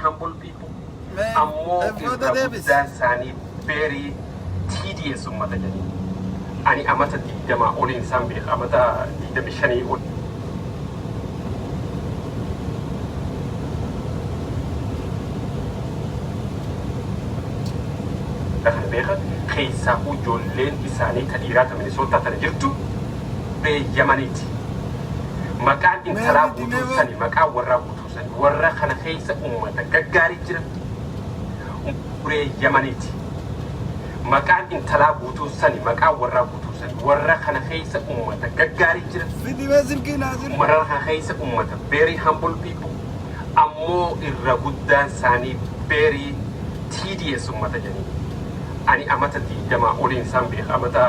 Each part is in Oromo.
humble people. Mee Ammoo foto irra deebisi. guddaan isaanii very tedious ummata jedhanii. Ani amata 20 oliin isaan beeka, amata 25 ol. Kan beeka keessaafuu ijoolleen isaanii ta dhiiraa ta Minisootaa tana jirtu beeyyamaniiti. Maqaan Mee intalaa fidi guutuu mee sani, maqaan warraa guutuu sani, warra kana keessa ummata gaggaarii jira. Uree Yamaniiti. Maqaan intalaa guutuun sani, maqaan warraa guutuun sani. Warra kana keessa ummata gaggaarii jira. Fidi mee silkii Naasir. Warra kana keessa ummata very humble people. Ammoo irra guddaan isaanii very tedious ummata jedhanii. Ani amata 20 oliin isaan beeka, amata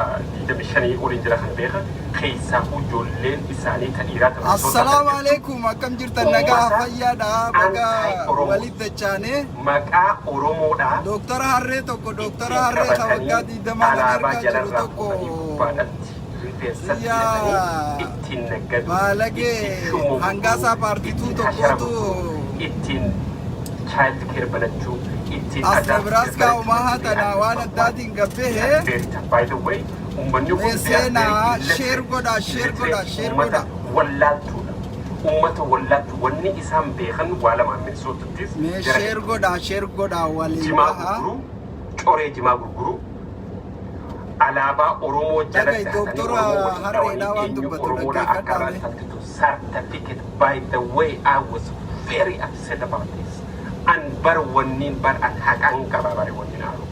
25 oliin jira kana beeka. Keessaafuu ijoolleen isaanii ta dhiiraa ta Minnesota Assalaamu tana jirtu alaikum, akkam jirtan? Nagaa ummata fayyaadha? Baga anti-Oromoo. Walitti dachaane. Maqaa Oromoodhaa Dooktara harree tokko, dooktara ittiin harree ka qabatanii waggaa 20 alaabaa Ameerikaa jiru jalarraa tokko fuudhanii gubbaadhatti rifeensatti biyya hidhatanii ittiin naggaduu, baalagee ittiin shummoo gurguruu, hangaasaa paartituu ittiin hashara tokkotu gurguruu, ittiin child care banachuu, ittiin as adult care Nebraaskaa banachuu. Omahaa They tana are waan the addaatiin they are gabbehee very tough. By the way, uummanni mee kun they are very seenaa share illiterate. godhaa, share godhaa, Illiterate share uummata godhaa. wallaaltuudha. Uummata wallaaltu, wanni isaan beekan waa lamaan Minisootattis Mee jara share hedduu. godhaa, share godhaa, waliin Jimaa gahaa. gurguruu, coree jimaa gurguruu, alaabaa Oromoo Dhaga'i jalatti hatanii dooktora Oromoo waliin harreedhaa dhawanii waan eenyu dubbatu Oromoodhaa akka dhaggeeffadhaa mee. irraa certificate. By the way, I was very upset about this. An bar wanniin bar an haqaan qaba bare wanniin haaruuf.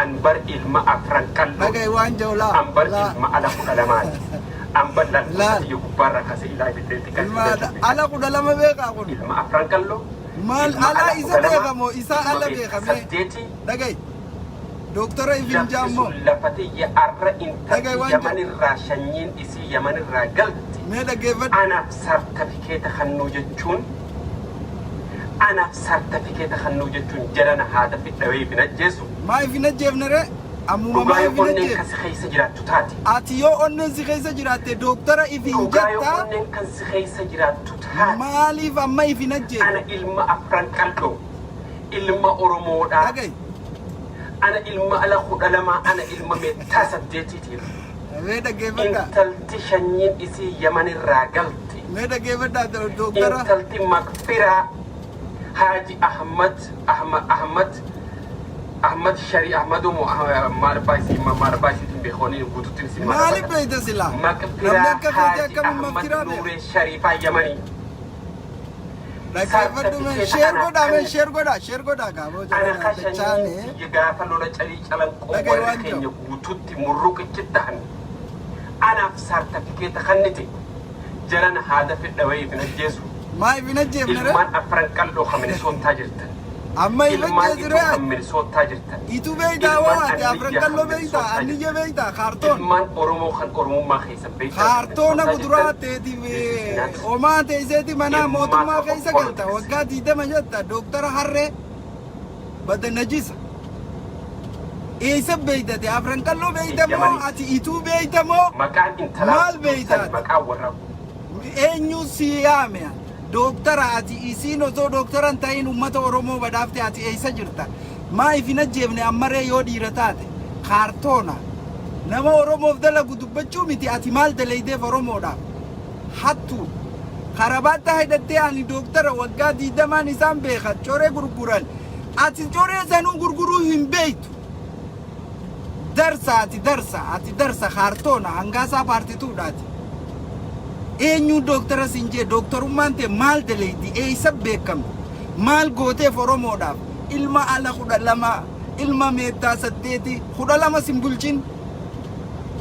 An bar ilma afran qalloo. Dhaga'i waan jiru laa An bar laa ilma ala 12ti. An bar laal lakkoofsa kiyya gubbaarraa kaasee ilaa ibiddeetti kan ilma ala 12 beekaa kun Ilma afran qalloo. Maal Ilma alaa ala isa 12. Beeka moo isaa Ilma ala beeka beeka mee? 8. Dhaga'i dooktora ifin Lafti jaammoo. sun lafa tiyya arra intalti Dhaga'i waan jiru. Yamanirraa shanyiin isii Yamanirraa galte. Mee dhaggeeffadhu. Anaaf sartifikeeta kennuu jechuun, anaaf sartifikeeta kennuu jechuun jalana haada fidhawee hin ajjeesu. Maa ifin ajjeefne ree? Ammuma Dhugaa maa yoo ifin onneen ajjeefne? kan si keessa jiraattu taate. Ati yoo onneen si keessa jiraatte dooktara ifin Dhugaa yoo jettaa onneen kan si keessa jiraattu taate. Maaliif amma ifin ajjeefne? Ana ilma afran qal'oo, ilma Oromoodhaa. Dhaga'i. Ana ilma ala 12, ana ilma meettaa 8tiitiif. Mee dhaggeeffadhaa. Intalti shanyiin isii Yamanirraa galte. Mee dhaggeeffadhaa dooktara. Intalti Makfiraa Haaji Ahmad Ahmad Ahmad Ahmad Shari Ahmad moo maal abbaa isii, maal abbaa isiitiin beekanii guututti isin Maaliif beeyta silaa? Namni Makfiraa akka keetii Haaji akkamiin Ahmad makfiraa beeka? Nuuree Shariifaa Yamanii. Dhaggeeffadhu mee, share godhaa, mee share godhaa, share godhaa gaaboo Ana jala kashanyiin dachaane. Tiyya gaafa lola calii calanqoo Dhaga'i warri waan keenya jiru. guututti murruqichi tahan anaaf saartafikeeta kannite jarana haada fedhawee hin ajjeesu. Maa ifin ajjeefne ree? Ilmaan afran qal'oo kan Minisootaa jirtan. Amma ifin Ilmaan ajjeesu ituu ree kan ati? Minisootaa jirtan. Itu beeytaa waa Ilmaan ati afran anniyyaa kan qalloo beeytaa Minisootaa anniyya jirtan. beeytaa kaartoon. Ilmaan Oromoo kan Oromummaa keessa beektan kan Kaartoona Minisootaa kuduraa jirtan. teetiif This is not homaa teesseeti mana a mootummaa matter of keessa galta politics. waggaa 20 jetta dooktara harree bada najisa. Eessa beeytate? Afran qalloo beeyta moo Yamaniiti. ati ituu beeyta moo Maqaan intalaa maal guutuu sani, beeytaati? maqaan warraa Eenyu si yaame? Dooktara ati isiin osoo dooktara hin ta'in uummata Oromoo badhaafte ati eessa jirta? Maa ifin ajjeefne ammaree yoo dhiira taate? Kaartoona. Nama Oromoof dalagu dubbachuu miti, ati maal dalaydeef Oromoodhaaf? Hattuu. Karabaattaa hidhattee ani dooktara waggaa 20n isaan beeka coree gurguran. Ati coree sanuu gurguruu hin beektu. Darsa ati, darsa ati, darsa kaartoona hangaasaa paartituudhaati. Eenyu dooktara siin jee? Dooktarummaan tee maal dalaydi? Eessa beekamte? Maal gooteef Oromoodhaaf? Ilma ala 12, ilma meettaa 8, 12 sin bulchin.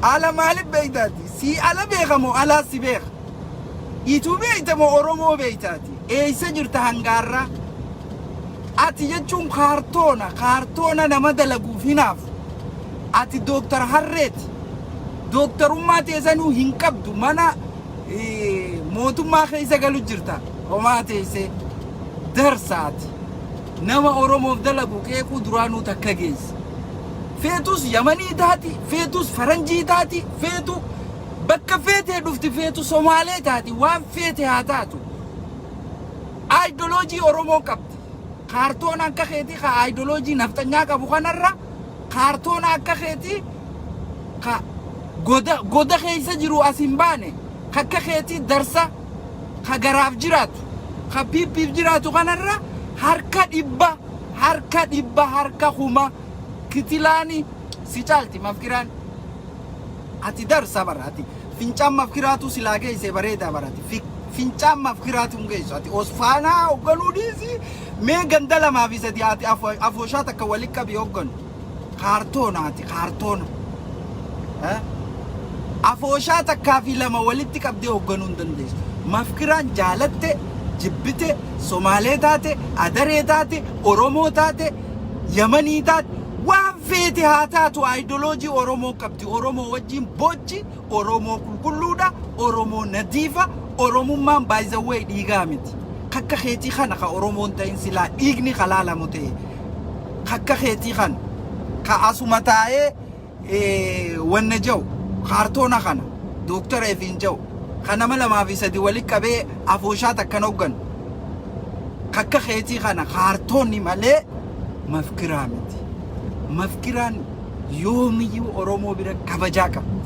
Ala maaliif beeytaati? Sii ala beeka moo alaas si beeka? Ituu beeyta moo Oromoo beeytaati? Eessa jirta hangaarraa? Ati jechuun kaartoona, kaartoona nama dalaguuf hinaafu. Ati dooktar harreeti. Dooktarummaa teessanuu hin qabdu, mana mootummaa keessa galu jirta. Homaa teessee darsaati. Nama Oromoof dalagu qeequu duraanuu takka geesse. Feetus Yamanii taati, feetus Faranjii taati, feetu bakka feetee dhufti, feetu Somaalee taati, waan feete haa taatu. Aayidoloojii Oromoo qabdi. Kaartoona akka keetii ka aayidoloojii nafxanyaa qabu kanarra, kaartoona akka keetii ka goda goda keessa jiru as hin baane, akka keetii darsa ka garaaf jiraatu, ka piippiif jiraatu kanarra harka 100, harka 100, harka 1000 kitilaani si caalti mafkiraan. Ati darsa bara, ati fincaan mafkiraatu silaa geesse bareedaa bara. Ati fincaan mafkiraatu hin geessu. Ati osfaanaa hoogganuu dhiisi, mee ganda lamaa fi sadi ati afooshaa takka walitti qabi hoogganu. Kaartoona ati, kaartoona. Afooshaa takkaa fi lama walitti qabdee hoogganuu hin dandeessu. Mafkiraan jaalatte jibbite, Somaalee taate, Adaree taate, Oromoo taate, Yamanii taate, waan feete haa taatu, aayidoloojii Oromoo qabdi. Oromoo wajjin boochi, Oromoo qulqulluudha, Oromoo nadiifa, Oromummaan baay'izawwee dhiigaa miti. Kakka keetii kana ka Oromoon ta'in silaa dhiigni kalaalamu ta'e. Kakka keetii kana ka asuma taa'ee wanna jiru kaartoona kana dooktara efiin jiru ka nama lamaa fi sadi walitti qabee afooshaa takkan hogganu. Kakka keetii kana kaartoonni malee mafkiraa miti. Mafkiraan yoomiyyuu Oromoo bira kabajaa qabdi.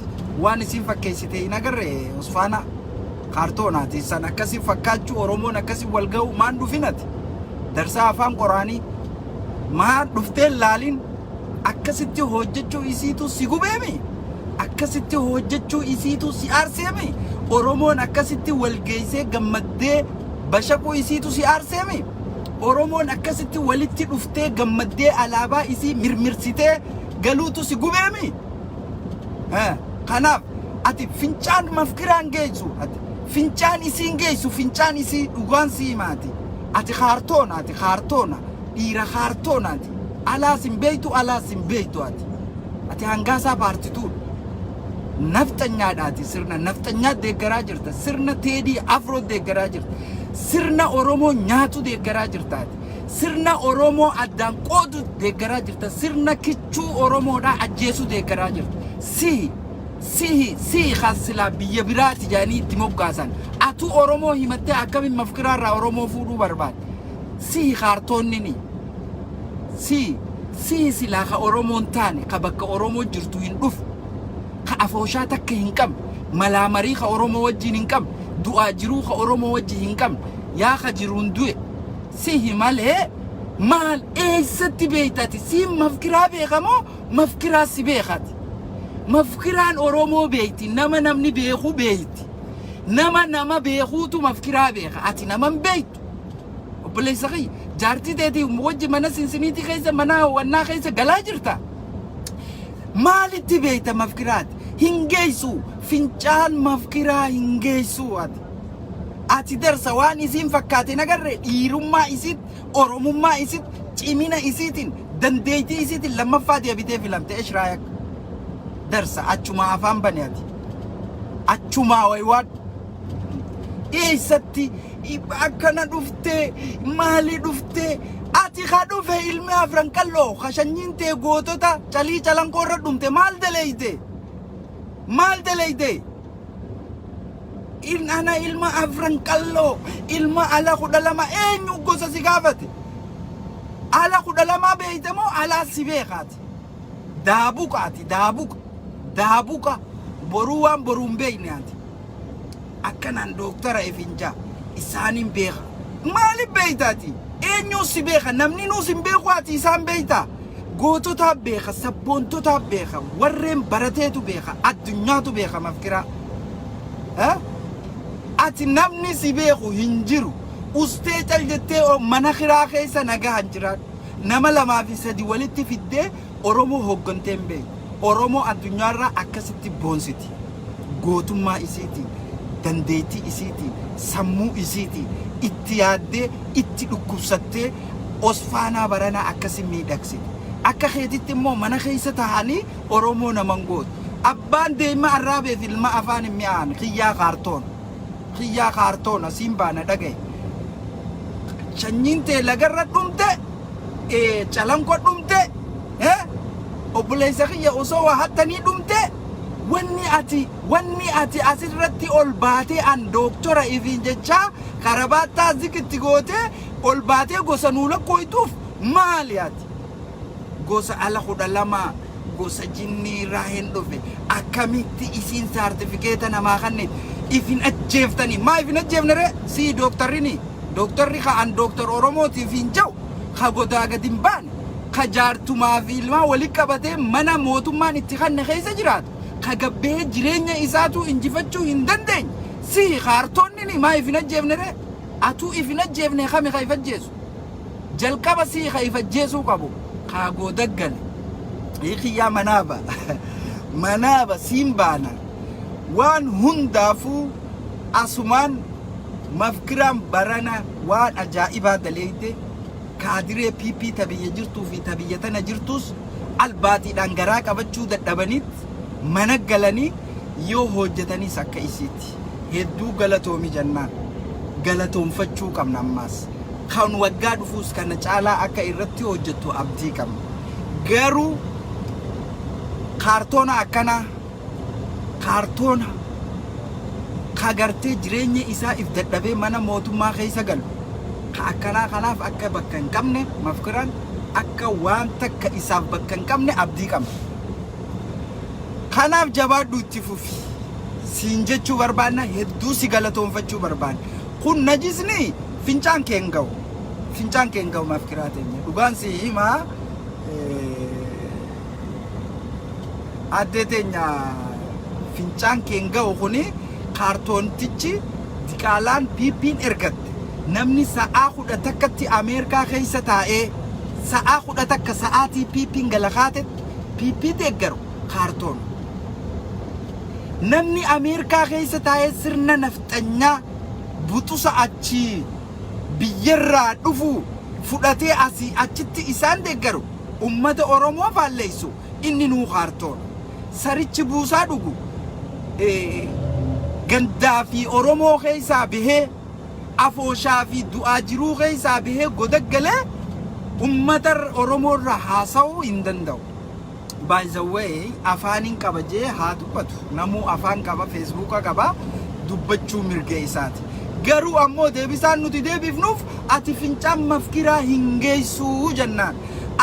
Waan isin fakkeessite hin agarre Osfaanaa kaartoonaati. San akkasii fakkaachuu, Oromoon akkasii wal ga'u maan dhufinati. Darsaa afaan qoraanii maan dhuftee laalin, akkasitti hojjechuu isiitu si gubeemi. Akkasitti hojjechuu isiitu si aarseemi. Oromoon akkasitti wal geessee gammaddee bashaquu isiitu si aarseemi. Oromoon akkasitti walitti dhuftee gammaddee alaabaa isii mirmirsitee galuutu si gubeemi. Kanaaf ati fincaan mafkiraan geessu, ati fincaan isiin geessu, fincaan isii dhugaan si himaati. Ati kaartoona, ati kaartoona, dhiira kaartoonaati. Alaas hin beektu, alaas hin beektu ati. Ati hangaasaa paartituudha. Nafxanyaadhaati, sirna nafxanyaa deeggaraa jirta. Sirna Teedii Afroo deeggaraa jirta. Sirna Oromoo nyaatu deeggaraa jirta ati. Sirna Oromoo addaan qoodu deeggaraa jirta. Sirna kichuu Oromoodhaa ajjeesuu deeggaraa jirta. Sihi, sihi, sihi kan silaa biyya biraati jedhanii itti moggaasan. Atu Oromoo himattee akkamiin mafkiraarraa Oromoo fuudhuu barbaadde? Sihi kaartoonni ni. Sihi, sihi silaa ka Oromoon taane, ka bakka Oromoo jirtu hin dhufu. Ka afooshaa takka hin qabne, malaa marii ka Oromoo wajjin hin qabne, du'aa jiruu ka Oromoo wajjin hin qabne, yaa ka jiruun du'e. Sihi malee maal eessatti beektati? Siin mafkiraa beekamoo mafkiraa si beekati? Mafkiraan Oromoo beekti, nama namni beeku beekti. Nama nama beekuutu mafkiraa beeka. Ati nama hin beektu. Obboleessa kiyya, jaartii teetii wajji mana sinsiniitii keessa, mana wannaa keessa galaa jirta. Maalitti beekta mafkiraati? Hin geessu. Fincaan mafkiraa hin geessu ati. Ati darsa, waan isiin fakkaate nagarre, dhiirummaa isiit, Oromummaa isiit, cimina isiitiin, dandeettii isiitiin lammaffaa deebitee filamte eshraayak. Darsa achumaa afaan bane ati. Achumaa waywaadhu. Eessatti akkana dhuftee, maali dhuftee? Ati ka dhufe ilmi afran qalloo ka shanyiin tee gootota calii calanqoo irra dhumte, maal daleeyte? Maal daleeyte? In ana ilma afran qalloo, ilma ala 12, eenyu gosa si gaafate? Ala 12 beeyte moo alaa si beekaati? Daabuqa ati, daabuqa, daabuqa, boruu waan boruu hin beekne ati. Akkanaan dooktara efinjaa isaaniin beeka. Maaliif beeytaati? Eenyuun si beeka? Namni nuus hin beeku, ati isaan beeytaa? Goototaa beeka, sabboontotaa beeka, warreen barateetu beeka, addunyaatu beeka mafkiraa. Ati namni si beeku hin jiru. Ustee cal jettee mana kiraa keessa nagaa hin jiraadhu. Nama lamaa fi sadi walitti fiddee Oromoo hooggantee hin beektu. Oromoo addunyaarraa akkasitti boonsiti. Gootummaa isiitiin, dandeettii isiitiin, sammuu isiitiin, itti yaaddee, itti dhukkubsattee Osfaanaa baranaa akkasi miidhagsite. Akka keetitti immoo mana keessa taa'anii Oromoo naman gootu. Abbaan deema arraabeef ilma afaan hin mi'aan kiyyaa kaartoona. Kiyyaa kaartoona siin baana dhagaye. Sanyiin tee lagarra dhumte, calanqo dhumte, obboleessa kiyya osoo waa hattanii dhumte. Wanni ati asirratti ol baatee an dooktora ifiin jechaa karabaattaa ziqitti gootee Ol baatee gosa nuu lakkooytuuf maali ati? Gosa ala 12, gosa jinnii irraa hin dhufe. Akkamitti isiin saartifikeeta namaa kanneen ifin ajjeeftanii? Maa ifin ajjeefne ree? Sii dooktarrini. Dooktarri ka an dooktar Oromootiif hin jedhu, ka godaa gadi hin baane, ka jaartumaa fi ilmaan walitti qabatee mana mootummaan itti kanne keessa jiraatu, ka gabbee jireenya isaatu injifachuu hin dandeenye. Sii kaartoonni maa ifin ajjeefne ree? Atuu ifin ajjeefne, kami ka if ajjeesu? Jalqaba sii ka if ajjeesuu qabu kaa gooda gale. Hiikiyyaa manaaba. Manaaba siin baana. Waan hundaafuu asumaan mafkiraan barana waan ajaa'ibaa daleeyte. Kaadiree PP ta biyya jirtuu fi ta biyya tana jirtus albaatiidhaan garaa qabachuu dadhabanitti mana galanii yoo hojjetanis akka isiiti. Hedduu galatoomi jennaan. Galatoonfachuu qabna ammaas. Kan waggaa dhufuus kana caalaa akka irratti hojjettu abdii qabna. Garuu kaartoona akkanaa, kaartoona ka gartee jireenya isaa if dadhabee mana mootummaa keessa galu ka akkanaa kanaaf akka bakka hin qabne, mafkiraan akka waan takka isaaf bakka hin qabne abdii qabna. Kanaaf jabaadhu, itti fufi siin jechuu barbaanna, hedduu si galatoonfachuu barbaanna. Kun najisni fincaan kee hin ga'u. Fincaan kee hin ga'u, mafkiraa teenya. Dhugaan si himaa, addee teenya, fincaan kee hin ga'u. Kuni kaartoontichi diqaalaan PP'n ergatte. Namni sa'aa 11tti Ameerikaa keessa taa'ee sa'aa 11 sa'aatii PP'n galakaatetti PP deeggaru kaartoon. Namni Ameerikaa keessa taa'ee sirna nafxanyaa buxusa achii biyyarraa dhufu fudhatee asii achitti isaan deeggaru, ummata Oromoo faalleessu, inni nuu kaartoon. Sarichi buusaa dhugu gandaa fi Oromoo keessaa bahee, afooshaa fi du'aa jiruu keessaa bahee goda galee ummata Oromoo irraa haasa'uu hin danda'u. By the way, afaaniin qaba jee haa dubbatu. Namuu afaan qaba, Feesbuuka qaba, dubbachuu mirga isaati. Garuu ammoo deebisaan nuti deebifnuuf ati fincaan mafkiraa hin geessuu jennaan.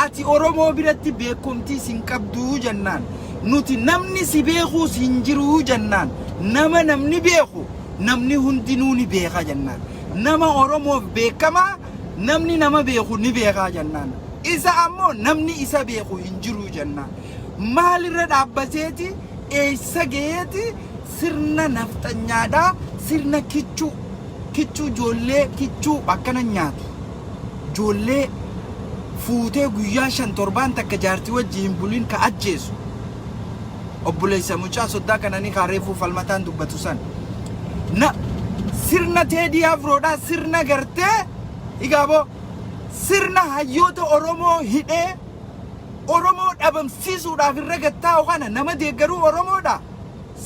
Ati Oromoo biratti beekumtiis hin qabduu jennaan. Nuti namni si beekuus hin jiruu jennaan. Nama namni beeku namni hundinuu ni beeka jennaan. Nama Oromoof beekamaa namni nama beeku ni beekaa jennaan. Isa ammoo namni isa beeku hin jiru jennaan. Maalirra dhaabbateeti, eessa gaheeti sirna nafxanyaadhaa, sirna kichuu kichuu, ijoollee kichuu akkana nyaatu, ijoollee fuutee guyyaa 5 torbaan takka jaartii wajji hin bulin ka ajjeesu, obboleessa mucaa soddaa kananii kaareefuu falmataan dubbatu san na sirna Teedii Afroodhaa, sirna gartee igaaboo, sirna hayyoota Oromoo hidhee Oromoo dhabamsiisuudhaaf irra gattaa'u kana nama deeggaruu Oromoodha.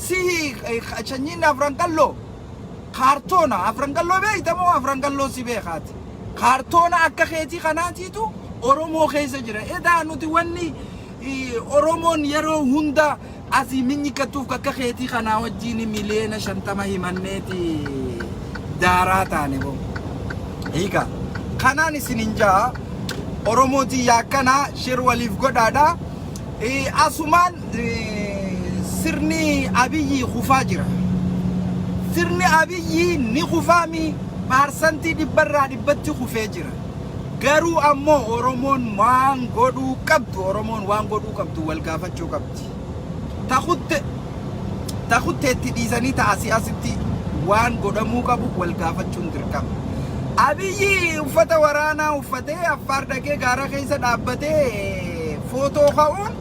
Sihi sanyiin Afran Qalloo kaartoona. Afran Qalloo beektamoo? Afran Qalloo si beekaati. Kaartoona akka keetii kanaatiitu Oromoo keessa jira. Edaa nuti wanni Oromoon yeroo hunda asii minyikattuuf akka keetii kanaa wajjin miliyoona 50 himanneeti daaraa taane boo. Hiika. Kanaan isin hin jaa Oromootii yaakkanaa shir waliif godhaadha. Asumaan sirni Abiyyi kufaa jira. Sirni Abiyyi ni kufaami, 100% kufee jira. Garuu ammoo Oromoon waan godhuu qabdu, Oromoon waan godhuu qabdu wal gaafachuu qabdi. Takutte takutteetti dhiisanii ta'asii asitti waan godhamuu qabu wal gaafachuun dirqama. Abiyyi uffata waraanaa uffatee Affaar dhaqee gaara keessa dhaabbatee footoo ka'uun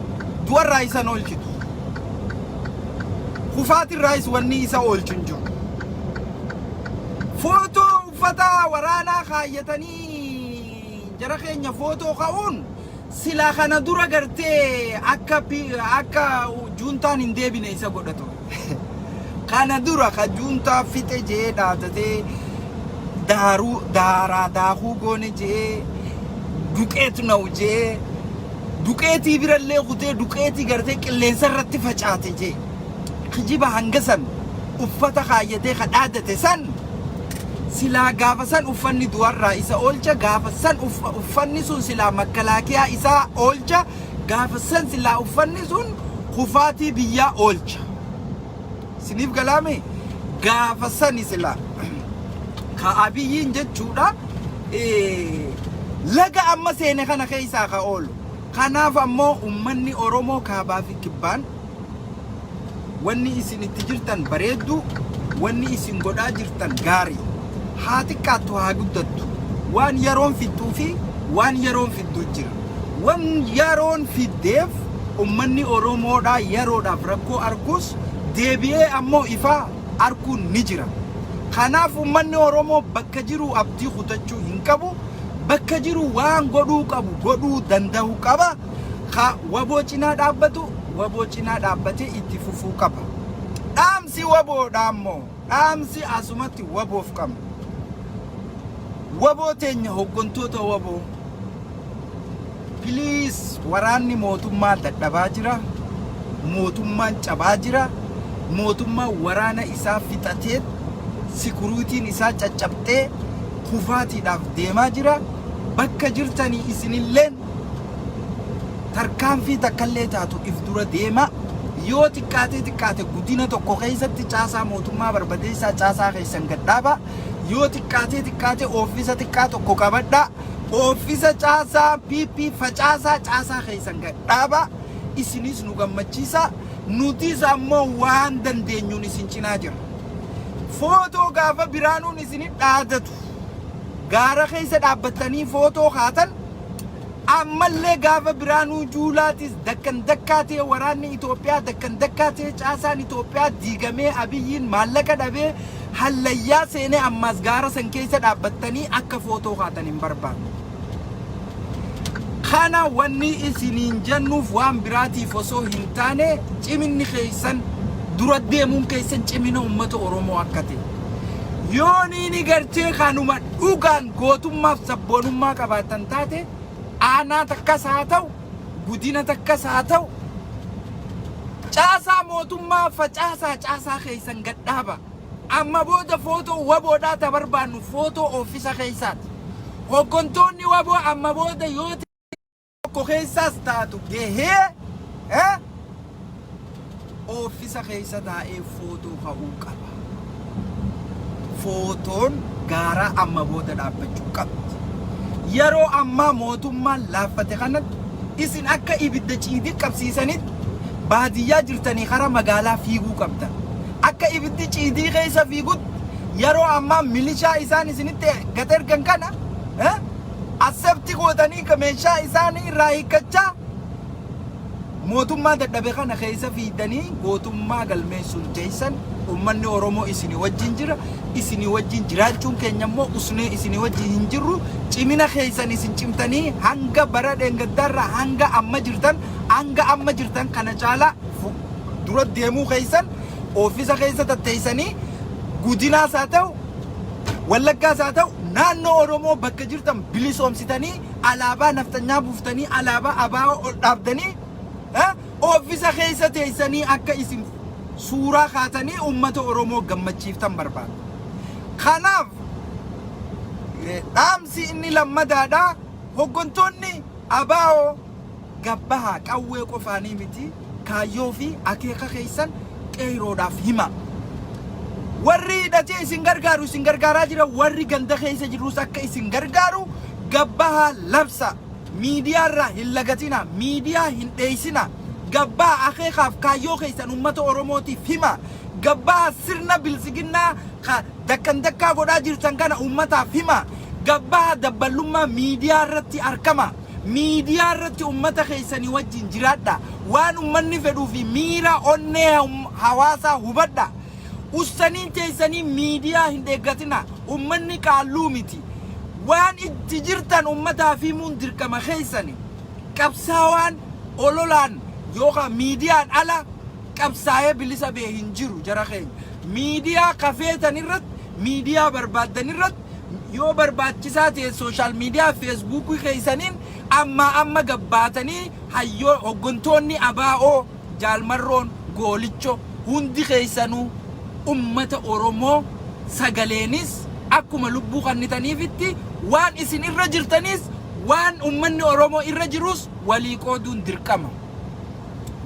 du'arraa isan oolchitu. Kufaatirraayis wanni isa oolchu hin jiru. Footoo uffata waraanaa kaayyatanii jara keenya footoo ka'uun silaa kana dura gartee akka juuntaan hin deebine isa godhatu. Kana dura ka juuntaa fixe jee dhaadatee, daaruu daaraa daakuu goone jee, duqeet na'u jee, duqeetii birallee kutee duqeetii gartee qilleensa irratti facaate jee, kijiba hanga san uffata kaayyatee ka dhaadate san Silaa gaafa san uffanni du'arraa isa oolcha, gaafa san uffanni sun silaa makkalaakiyaa isaa oolcha, gaafa san silaa uffanni sun kufaatii biyyaa oolcha. Siniif galaame? Gaafa sani silaa ka Abiyyiin jechuudha laga amma seene kana keessaa ka oolu. Kanaaf ammoo ummanni Oromoo kaabaa fi kibbaan, wanni isin itti jirtan bareedduu, wanni isin godhaa jirtan gaarii. Haa xiqqaattu haa guddattu, waan yeroon fixxuu fi waan yeroon fiddu jira. Waan yeroon fiddeef ummanni Oromoodhaa yeroodhaaf rakkoo argus, deebi'ee ammoo ifaa arguun ni jira. Kanaaf ummanni Oromoo bakka jiru abdii kutachuu hin qabu. Bakka jiru waan godhuu qabu godhuu danda'u qaba. Ka WBO cinaa dhaabbatu WBO cinaa dhaabbatee itti fufuu qaba. Dhaamsi WBOdha ammoo, dhaamsi asumatti WBOf qabna. WBO teenya, hoggantoota WBO, please, waraanni mootummaa dadhabaa jira. Mootummaan cabaa jira. Mootummaan waraana isaa fixatee, securityn isaa caccabxee, kufaatiidhaaf deemaa jira. Bakka jirtanii isinilleen tarkaanfii takkallee taatu if dura deema. Yoo xiqqaatee xiqqaate guddina tokko keessatti caasaa mootummaa barbadeessaa, caasaa keessan gadhaaba. Yoo xiqqaatee xiqqaate oofisa xiqqaa tokko qabadha. Oofisa caasaa PP facaasaa, caasaa keessan gadhaaba. Isinis nu gammachiisa. Nutis ammoo waan dandeenyuun isin cinaa jira. Footoo gaafa Biraanuun isinit dhaadatu gaara keessa dhaabbattanii footoo kaatan, ammallee gaafa Biraanuu Juulaatis dakkan dakkaa ta'e, waraanni Itoophiyaa dakkan dakkaa ta'e, caasaan Itoophiyaa diigamee, Abiyyiin maallaqa dhabee hallayyaa seenee, ammaas gaara san keessa dhaabbattanii akka footoo kaatan hin barbaanne. Kana wanni isiniin jennuuf waan biraatiif osoo hin taane, ciminni keessan, dura deemuun keessan cimina uummata Oromoo akka ta'e. Yoo ni gartee kanuma dhugaan gootummaaf sabboonummaa qabaatan taate, aanaa takkas haa ta'u, guddina takkas haa ta'u, caasaa mootummaa facaasaa, caasaa keessan gadhaaba. Amma booda footoo WBOdhaa ta barbaannu footoo oofisa keessaati. Hoggantoonni WBO amma booda yoo tokko keessaas taatu gahee oofisa keessa taa'ee footoo ka'uu qaba. Footoon gaaraa amma booda dhaabbachuu qabdi. Yeroo ammaa mootummaan laaffate kanatti isin akka ibidda ciidii qabsiisanitti baadiyyaa jirtanii karaa magaalaa fiiguu qabdan. Akka ibiddi ciidii keessa fiigutti yeroo ammaa milishaa isaan isinitti gad ergan kana accept gootanii meeshaa isaanii irraa hiikkachaa, mootummaa dadhabe kana keessa fiidanii gootummaa galmeessuun teessan. Uummanni Oromoo isinii wajjin jira. Isinii wajjin jiraachuun keenya immoo usnee isinii wajjin hin jirru. Cimina keessan isin cimtanii hanga bara dheengaddaarraa hanga amma jirtan kana caalaa dura deemuu keessan, oofisa keessa tatteessanii gudinaas haa ta'u, Wallaggaas haa ta'u, naannoo Oromoo bakka jirtan bilisoomsitanii, alaabaa naftanyaa buuftanii, alaabaa ABO ol dhaabdanii, oofisa keessa teessanii akka isin suuraa kaatanii uummata Oromoo gammachiiftan barbaada. Kanaaf dhaamsi inni lammadaadha. Hoggantoonni ABO gabbahaa, qawwee qofaanii miti, kaayyoo fi akeeka keessan qeeroodhaaf hima. Warri hidhatee isin gargaaru isin gargaaraa jira, warri ganda keessa jirus akka isin gargaaru gabbahaa labsa. Miidiyaarraa hin lagatina, miidiyaa hin dheessina. Gabbaa akeekaaf kaayyoo keessan uummata Oromootiif hima. Gabbaa sirna biltsiginnaa ka dakkan dakkaa godhaa jirtan kana uummataaf hima. Gabbaa dabballummaa miidiyaa irratti argama. Miidiyaa irratti uummata keessanii wajjin jiraadha. Waan uummanni fedhuu fi miira onnee hawaasaa hubadha. Ussaniin teessanii miidiyaa hin deeggatina. Uummanni qaalluu miti. Waan itti jirtan uummataaf himuun dirqama keessani. Qabsaawaan ololaan yookaan miidiyaan ala qabsaa'ee bilisa ba'e hin jiru, jara keenya. Miidiyaa kafeetan irratti, miidiyaa barbaaddan irratti, yoo barbaachisaa ta'e social media Facebookii keessaniin amma amma gabbaatanii hayyoo hoggantoonni ABO, Jaalmarroon, Goolicho, hundi keessanuu ummata Oromoo sagaleenis Akkuma lubbuu kannitaniifitti waan isin irra jirtanis, waan ummanni Oromoo irra jirus walii qooduun dirqama.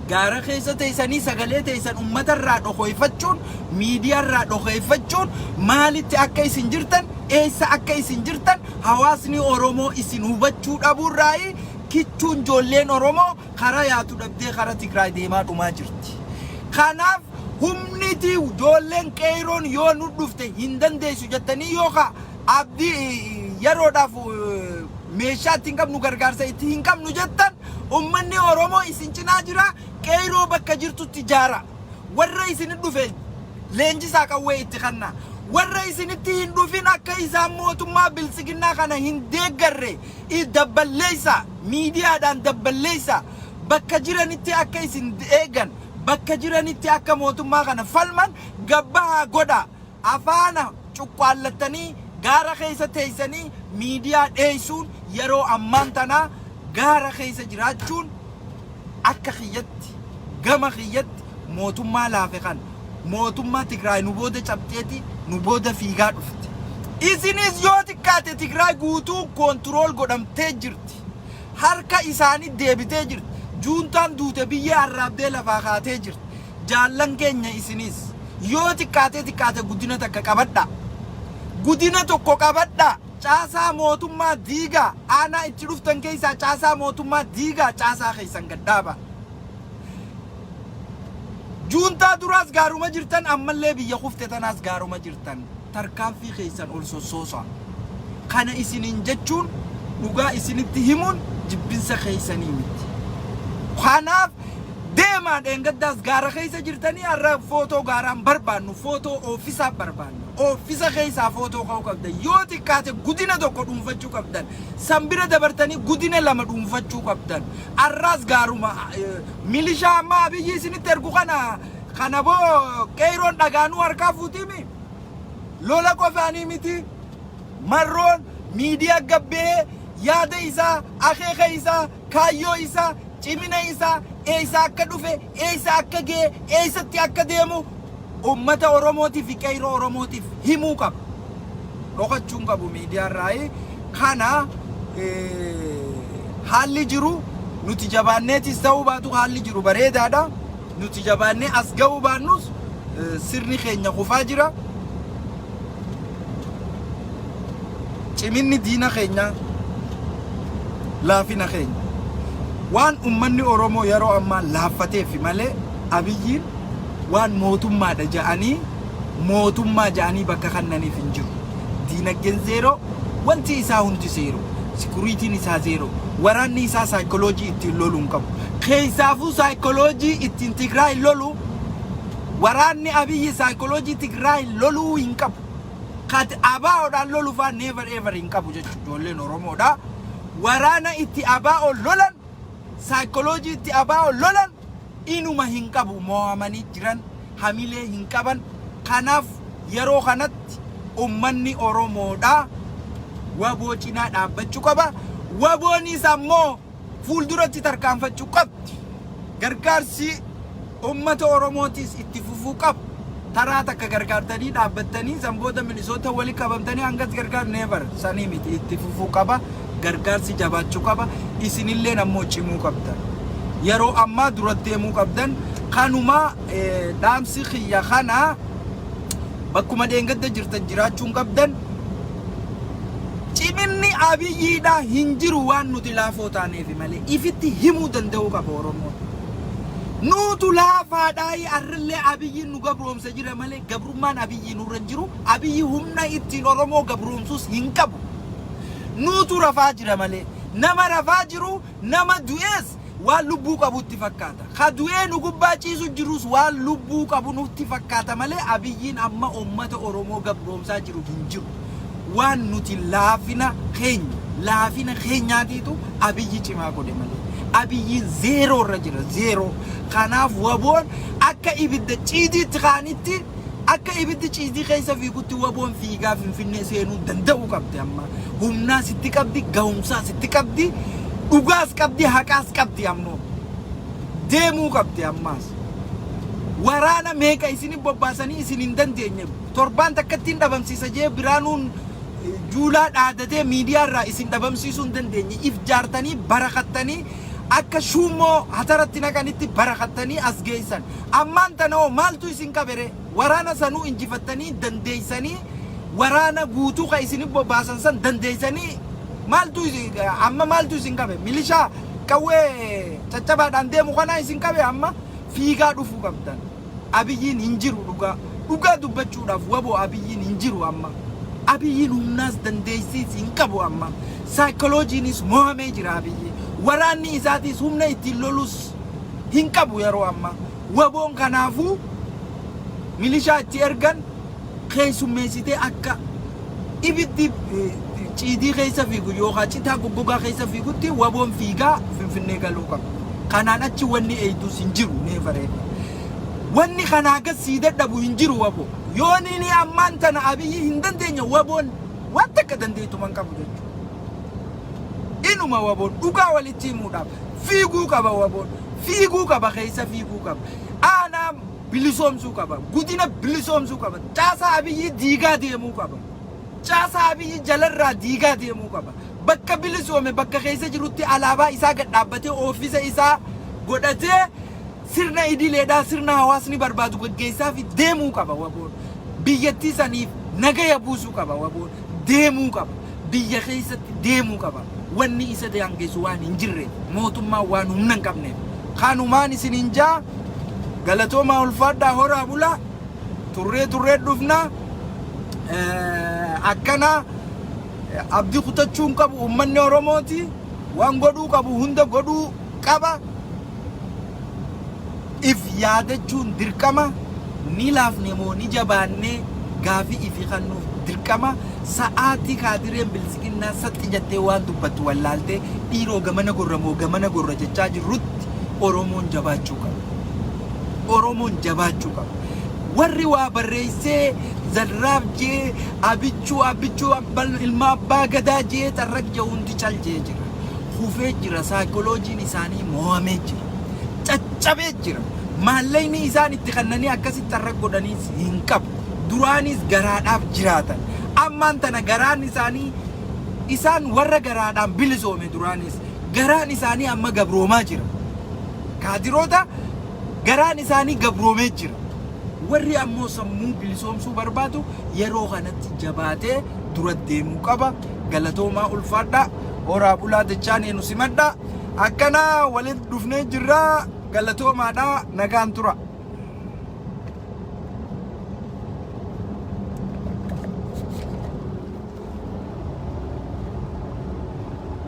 Gaara keessa teessanii sagalee teessan ummata irraa dhokoyfachuun, miidiyaa irraa dhokoyfachuun, maalitti akka isin jirtan, eessa akka isin jirtan hawaasni Oromoo isin hubachuu dhabuurraayi kichuun ijoolleen Oromoo karaa yaatu dhabdee karaa Tigraay deemaa dhumaa jirti. Kanaaf humniti ijoolleen qeeyroon yoo nu dhufte hin dandeessu jettanii, yookaan abdii yeroodhaaf meeshaa itti hin qabnu, gargaarsa itti hin qabnu jettan, ummanni Oromoo isin cinaa jira. Qeeyroo bakka jirtutti jaara. Warra isin dhufe leenjisaa, qawwee itti kanna. Warra isinitti hin dhufin akka isaan mootummaa biltsiginnaa kana hin deeggarre dabballeessa, miidiyaadhaan dabballeessa. Bakka jiranitti akka isin eegan, bakka jiranitti akka mootummaa kana falman gabbahaa godha. Afaana cuqqaallattanii gaara keessa teessanii miidiyaa dheessuun, yeroo ammaan tanaa gaara keessa jiraachuun, akka kiyyatti, gama kiyyatti, mootummaa laafe kan mootummaa Tigraay nu booda cabxeeti nu booda fiigaa dhufte. Isinis yoo xiqqaate Tigraay guutuu control godhamtee jirti. Harka isaanii deebitee jirti. Juuntaan duute, biyyee arraabdee lafaa kaatee jirti. Jaallan keenya, isinis yoo xiqqaatee xiqqaate guddina takka qabadha. Guddina tokko qabadha. Caasaa mootummaa diigaa. Aanaa itti dhuftan keessaa caasaa mootummaa diigaa, caasaa keessan gadhaaba. Juuntaa duraas gaaruma jirtan, ammallee biyya kufte tanaas gaaruma jirtan. Tarkaanfii keessan ol sossoosa. Kana isiniin jechuun, dhugaa isinitti himuun jibbinsa keessanii miti. Kanaaf deemaa. Dheengaddaas gaara keessa jirtanii, har'a footoo gaaraan barbaannu, footoo ofisaa barbaanna. Ofisa keessaa footoo ka'uu qabdan. Yoo xiqqaate gudina tokko dhuunfachuu qabdan. San bira dabartanii gudina lama dhuunfachuu qabdan. Har'aas gaaruma milishaa amma Abiyyi isinitti ergu kana boo qeeyroon dhagaanuu harkaa fuutiimi. Lola qofaanii miti. Marroon miidiyaa gabbee yaada isaa, akeeka isaa, kaayyoo isaa, cimina isaa, eessa akka dhufe, eessa akka ga'e, eessatti akka deemu ummata Oromootiif fi qeyroo Oromootiif himuu qaba. Dhokachuun qabu miidiyaa irraa. Kana haalli jiru nuti jabaanneetis ta'uu baatu, haalli jiru bareedaadha. Nuti jabaannee as ga'uu baannus sirni keenya kufaa jira. Ciminni diina keenyaa laafina keenya. Waan ummanni Oromoo yeroo ammaa laaffateef malee Abiyyiin waan mootummaadha ja'anii, mootummaa ja'anii bakka kannaniif hin jiru. Diinagdeen zero, wanti isaa hundi zero, securityn isaa zero, waraanni isaa saayikoloojii ittiin loluu hin qabu. Keessaafuu saayikoloojii ittiin Tigraay lolu, waraanni Abiyyi saayikoloojii Tigraay loluu hin qabu. Kat ABOdhaan lolu faa never ever hin qabu jechuudha ijoolleen Oromoodha. Waraana itti ABO lolan, saayikoloojii itti ABO lolan inuma hin qabu. Mo'amanii jiran, hamilee hin qaban. Kanaaf yeroo kanatti ummanni Oromoodha WBO cinaa dhaabbachuu qaba. WBOnis ammoo fuulduratti tarkaanfachuu qabdi. Gargaarsi ummata Oromootis itti fufuu qaba. Taraa takka gargaartanii dhaabbattanii, san booda Minisoota wali qabamtanii hangas gargaar, never, sanii miti, itti fufuu qaba. Gargaarsi jabaachuu qaba. Isinilleen ammoo cimuu qabdan. Yeroo ammaa dura deemuu qabdan. Kanuma dhaamsi kiyya kana. Bakkuma dheengadda jirtan jiraachuun qabdan. Ciminni Abiyyiidha hin jiru waan nuti laafoo taaneefi malee, ifitti himuu danda'uu qaba Oromoon. Nuutu laafaadhaa, arrillee Abiyyiin nu gabroomsa jira malee gabrummaan Abiyyii nurra hin jiru. Abiyyi humna ittiin Oromoo gabroomsus hin qabu. Nuutu rafaa jira malee, nama rafaa jiru, nama du'ees waan lubbuu qabutti fakkaata. Ka du'ee nu gubbaa ciisu jirus waan lubbuu qabu nutti fakkaata malee Abiyyiin amma uummata Oromoo gabroomsaa jiru hin jiru. Waan nuti laafina keenya, laafina keenyaatiitu Abiyyi cimaa godhe malee. Abiyyiin zero irra jira, zero. Kanaaf WBOn akka ibidda ciidiitti kaanitti, akka ibiddi ciidii keessa fiigutti WBOn fiigaa Finfinnee seenuu danda'uu qabdi amma. Humnaa sitti qabdi, gahumsaa sitti qabdi, dhugaas qabdi, haqaas qabdi ammoo. Deemuu qabdi ammaas. Waraana meeqa isin bobbaasanii isin hin dandeenye. Torbaan takkattiin dhabamsiisa jee Biraanuun Juulaa dhaadatee miidiyaa irraa isin dhabamsiisuu hin dandeenye. If jaartanii barakattanii, akka shuummoo hataratti naqanitti barakattanii as geessan. Ammaan tana hoo maaltu isin qabere? Waraana sanuu injifattanii dandeessanii, waraana guutuu ka isin bobbaasan san dandeessanii, maaltu amma maaltu isin qabe? Milishaa qawwee caccabaadhaan deemu kanaa isin qabe? Amma fiigaa dhufuu qabdan. Abiyyiin hin jiru. Dhugaa dhugaa dubbachuudhaaf, waboo, Abiyyiin hin jiru amma. Abiyyiin humnaas dandeessiis hin qabu amma. Saayikolojiinis mo'amee jira Abiyyi. Waraanni isaatiis humna ittiin lolus hin qabu yeroo amma. Waboon kanaafuu milishaa itti ergan keessummeessitee, akka ibiddi ciidii keessa fiigu yookaan citaa goggogaa keessa fiigutti, waboon fiigaa Finfinnee galuu qaba. Kanaan achi wanni eeyduus hin jiru, neefareedha. Wanni kanaa gad sii dadhabu hin jiru waboo. Yoo nini ammaan tana Abiyyi hin dandeenye, waboon waan takka dandeetuma hin qabu jechuudha. Inuma waboon dhugaa walitti himuudhaaf fiiguu qaba waboon. Fiiguu qaba, keessa fiiguu qaba. Aanaa bilisoomsuu qaba. Godina bilisoomsuu qaba. Caasaa Abiyyi diigaa deemuu qaba. Caasaa Abiyyi jalarraa diigaa deemuu qaba. Bakka bilisoome, bakka keessa jirutti alaabaa isaa gad dhaabbatee, oofisa isaa godhatee, sirna idileedhaa, sirna hawaasni barbaadu gaggeessaa fi deemuu qaba waboon. Biyyattii saniif nagaya buusuu qaba waboon. Deemuu qaba. Biyya keessatti deemuu qaba. Wanni isa daangessu waan hin jirre, mootummaan waan humna hin qabneef. Kanumaan isin hin jaa, galatoomaa, ulfaadhaa, horaa bulaa. Turree turree dhufna. Akkana abdii kutachuu hin qabu uummanni Oromooti. Waan godhuu qabu hunda godhuu qaba. If yaadachuun dirqama. Ni laafne moo ni jabaannee, gaafii ifi kennuuf dirqama. Sa'aatii kaadireen bilisiqinnaa saxxi jettee waan dubbattu wallaaltee, dhiiroo gamana gorra moo gamana gorra jechaa jirrutti, Oromoon jabaachuu qaba. Oromoon jabaachuu qaba. Warri waa barreessee zarraaf jee, abichuu abichuu, ilma abbaa gadaa jee, xarraq jee, hundi cal jee jira. Kufee jira. Saayikolojiin isaanii mo'amee jira. Caccabee jira. Maallaqni isaan itti kennanii akkasitti xarraq godhaniis hin qabu. Duraanis garaadhaaf jiraatan. Ammaan tana garaan isaanii, isaan warra garaadhaan bilisoome duraanis, garaan isaanii amma gabroomaa jira. Kaadiroota garaan isaanii gabroomee jira. Warri ammoo sammuu bilisoomsuu barbaadu yeroo kanatti jabaatee dura deemuu qaba. Galatoomaa, ulfaadhaa. Horaa bulaa jechaan nu simadhaa. Akkana walitti dhufnee jirra. Galatoomaadhaa. Nagaan tura.